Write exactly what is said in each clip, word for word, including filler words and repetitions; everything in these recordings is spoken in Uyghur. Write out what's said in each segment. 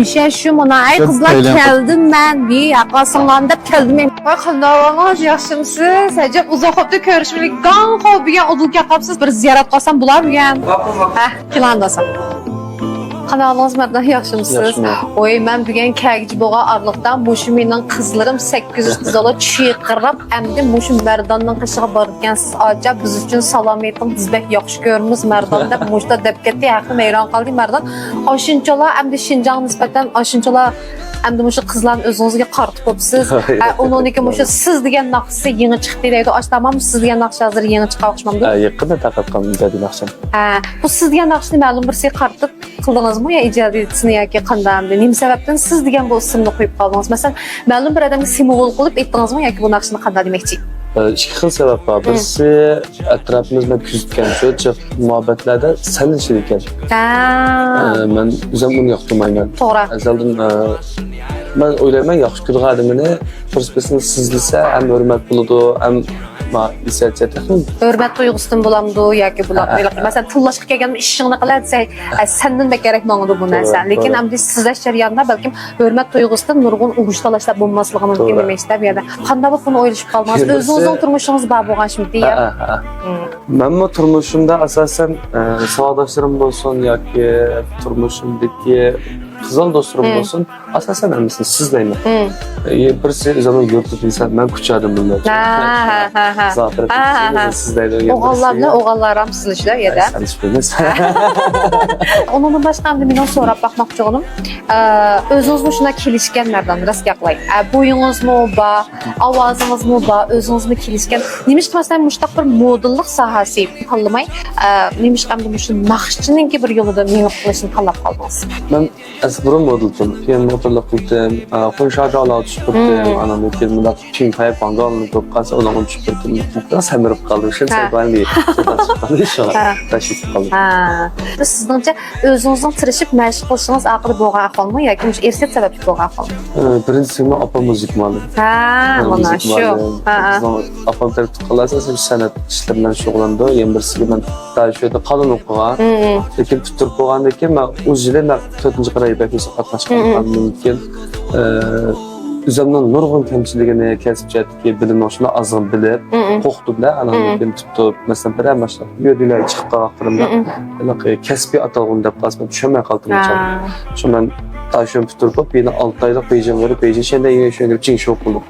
مۇشۇ، شۇ مانا، ئەي قىزلار، كەلدىم مەن، بى ھەققاسىڭلارنى دەپ كەلدىم. ۋاي، قانداق ئەھۋالىڭىز، ياخشىمۇسىز؟ ئەجەب ئۇزاق بوپتۇ كۆرۈشمىگىلى، گاڭ قوۋ بۈگۈن ئۇدۇل كەپ قاپسىز. بىر زىيارەت قىلسام بولا بۈگۈن. ھە، كېلىڭ ئەمدى. قانداق ئەھۋالىڭىز، مەردان، ياخشىمۇسىز؟ ياخشىمەن. ۋاي، مەن بۈگۈن كەلگۈچى بولغان ئارىلىقتا مۇشۇ مېنىڭ قىزلىرىم سەككىز يۈز قىز ئالا چىقىرىپ، ئەمدى مۇشۇ مەرداننىڭ قېشىغا بارىدىكەنسىز، ئاچا، بىز ئۈچۈن سالام ئېيتىڭ، بىز بەك ياخشى كۆرىمىز مەردان، دەپ مۇشۇنداق دەپ كەتتى. ھەقىقەن ھەيران قالدى مەردان. ئاشۇنچىلا ئەمدى شىنجاڭغا نىسبەتەن ئاشۇنچىلا ئەمدى مۇشۇ قىزلارنى ئۆزىڭىزگە قارىتىپ قويۇپسىز. ھە، ئۇنىڭدىكى مۇشۇ سىز دېگەن ناخشىسى يېڭى چىقتى دەيدۇ. ئاشۇ تامام سىز دېگەن ناخشا ھازىر يېڭى چىققان ئوخشىمامدۇ؟ ھە، يېقىندا تارقاتقان ئىجادىي ناخشام. ھە، بۇ سىز دېگەن ناخشىنى مەلۇم بىرسىگە قارىتىپ قىلدىڭىزمۇ يا ئىجادىيىتىسىنى ياكى قانداق ئەمدى؟ نېمە سەۋەبتىن سىز دېگەن بۇ ئىسىمنى قويۇپ قالدىڭىز؟ مەسىلەن، مەلۇم بىر ئادەمگە سىمۋول قىلىپ ئېيتتىڭىزمۇ ياكى بۇ ناخشىنى قانداق دېمەكچى؟ ئىككى خىل سەۋەب بار. بىرسى، ئەتراپىمىز مەن كۆزىتكەن شۇ جىق مۇھەببەتلەردە سەنلىشىدىكەن. ھە. ئە، مەن ئۆزۈم ئۇنى ياقتۇرمايمەن. توغرا. ئەزەلدىن، ئە، مەن ئويلايمەن، ياخشى كۆرىدىغان ئادىمىنى بىرسى بىرسىنى سىزلىسە ھەم ھۆرمەت بولىدۇ، ھەم ما-، ھېسسىيات جەھەتتىن. ھۆرمەت تۇيغۇسىدىن بولامدۇ ياكى بۇلار، ھە، ھە، ھە. مەسىلەن، تىللاشقا كەلگەندە ئىشىڭنى قىلە دېسە، ئە، سەندىن بەكرەك ماڭىدۇ بۇ نەرسە. توغرا، لېكىن توغرا. ئەمدى سىزلەش جەريانىدا بەلكىم ھۆرمەت تۇيغۇسىدىن نۇرغۇن ئۇرۇش تالاشلار بولماسلىقى مۇمكىن، توغرا، دېمەكچى بۇ يەردە. قانداق بولۇپ بۇنى ئويلىشىپ قالدىڭىز؟ يەنە بىرسى، ئۆزىڭىزنىڭ تۇرمۇشىڭىز بار بولغان شىمتى، يا؟ ھە، ھە، ھە. مم. مەنمۇ تۇرمۇشۇمدا ئاساسەن، ئە، ساۋاقداشلىرىم بولسۇن ياكى تۇرمۇشۇمدىكى قىزىل دوستلىرىم، مم، بولسۇن، ئاساسەن ھەممىسىنى سىزلەيمەن. مم. ئە، بىرسى ئۆزۈمنىڭ يۇرتىدا دېسە، مەن كۇچادىن بىلمەيمەن. ھە، ھە، ھە، ھە. زاتىرى، ھە، ھە، ھە. سىزلەيدۇ، يەنە ئوغۇللار بىرسى. بىلەن ئوغۇللار ھەم سىزلىشىدۇ يەردە. ئە، سەن ئىش بىلمەيسەن. ئۇنىڭدىن باشقا ئەمدى مېنىڭ سوراپ باقماقچى بولغىنىم، ئە، ئۆزىڭىزمۇ شۇنداق كېلىشكەن مەردان، راست گەپلەي. ئە، بويىڭىزمۇ بار، ئاۋازىڭىزمۇ بار، ئۆزىڭىزمۇ كېلىشكەن. نېمىشقا مەسىلەن مۇشۇنداق بىر مودېللىق ساھەسى تاللىماي، ئە، نېمىشقا ئەمدى مۇشۇ ناخشىچىنىڭكى بىر يولىدا مېڭىپ قېلىشنى تاللاپ قالدىڭىز؟ مەن ئەسلى بۇرۇن مودېل ئىدىم. كېيىن مودېللىق قىلدىم. ئە، قويۇن شاجالا چۈشۈپ كەتتىم. مم. ئانان كېيىن مۇنداق پىڭ پەيپ ۋاڭگاڭ بولۇپ قالسا، ئۇنىڭغا چۈشۈپ كەتتىم. بىراز سەمرىپ قالدىم. شۇ، ھە، سەل بەندى. شۇ، ھە، تاشلىشىپ قالدىم. ھە. بۇ سىزنىڭچە ئۆزىڭىزنىڭ تىرىشىپ مەشىق قىلىشىڭىز ئارقىلىق بولغان ئەھۋالمۇ ياكى مۇشۇ ئىرسىيەت سەۋەبلىك بولغان ئەھۋالمۇ؟ ئە، بىرىنچىسى مېنىڭ ئاپام مۇزىكا مۇئەللىمى. ھە، ھە، مانا مۇزىكا شۇ. مۇئەللىمى. ھە، ھە. بىزنىڭ ئاپام تەرەپ قىلسا، شۇ سەنئەت ئىشلىرى بىلەن شۇغۇللىنىدۇ. يەنە بىرسىگە مەن داشۆدە قانۇن ئوقۇغان. مم. لېكىن پۈتتۈرۈپ بولغاندىن كېيىن مەن ئۇ يىلى مەن تۆتىنچى قىراي بەكرىسى قاتناشقان. مم. ئاندىن كېيىن، ئە، ئۆزۈمنىڭ نۇرغۇن كەمچىلىكىنى، كەسىپ جەھەتتىكى بىلىمنى شۇنداق ئازغىنە بىلىپ، مم، قورقتۇم-دە. ئاندىن، مم، كېيىن تۇتۇپ، مەسىلەن، بىرەر ماشىنا يۆدىلەر چىقىپ قالغان قېرىمدا، مم، ھېلىقى كەسپىي ئاتالغۇنى دەپ قالسا، مەن چۈشەنمەي قالدىم. ھە. شۇ مەن داشۆنى پۈتتۈرۈپ، يەنە ئالتە ئايلىق بېيجىڭغا بېرىپ، بېيجىڭ شەندە يېڭى شۆنگە بېرىپ، جىڭشۇ قىلدىم.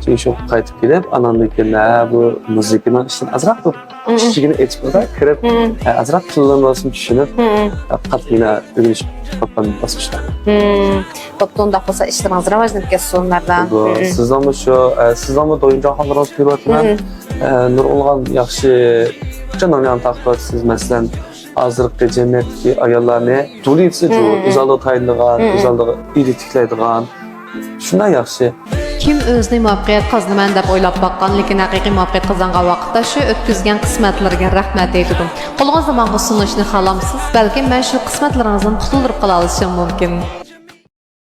جىڭشۇ قايتىپ كېلىپ، ئاناندىن كېيىن، ھە، بۇ مۇزىكىنىڭ ئىشىنى ئازراق بىر، مم، كىچىككىنە ئېچىپ كىرىپ، مم، ھە، ئازراق تىلىنى بولسۇن چۈشىنىپ، مم، قاتتىق يەنە ئۆگىنىش قىلغان باسقۇچتا. مم. بوپتۇ، ئۇنداق بولسا ئىشلىرىڭىز راۋاجلىنىپ كەتسۇن، مەردان. بولىدۇ. مم. سىزنىڭمۇ شۇ، ئە، سىزنىڭمۇ دويۇنجاڭ خانلىرىڭىزنى كۆرۈۋاتىمەن. مم. ئە، نۇرغۇنلىغان ياخشى جانلارنى تارقىتىۋاتىسىز. مەسىلەن، ھازىرقى جەمئىيەتتىكى ئاياللارنى دۇلىسى، مم، ئۆز ئالدىغا تايىنىدىغان، مم، ئۆز ئالدىغا ئىلى تىكلەيدىغان. شۇنداق ياخشى. كىم ئۆزىنى مۇۋەپپەقىيەت قازىنىمەن دەپ ئويلاپ باققان، لېكىن ھەقىقىي مۇۋەپپەقىيەت قازانغان ۋاقىتتا شۇ ئۆتكۈزگەن قىسمەتلىرىگە رەھمەت ئېيتىدۇ. قولىڭىزدا ماڭا سۇنۇشنى خالامسىز؟ بەلكىم مەن شۇ قىسمەتلىرىڭىزدىن قۇتۇلدۇرۇپ قالاۋېلىشىم مۇمكىن.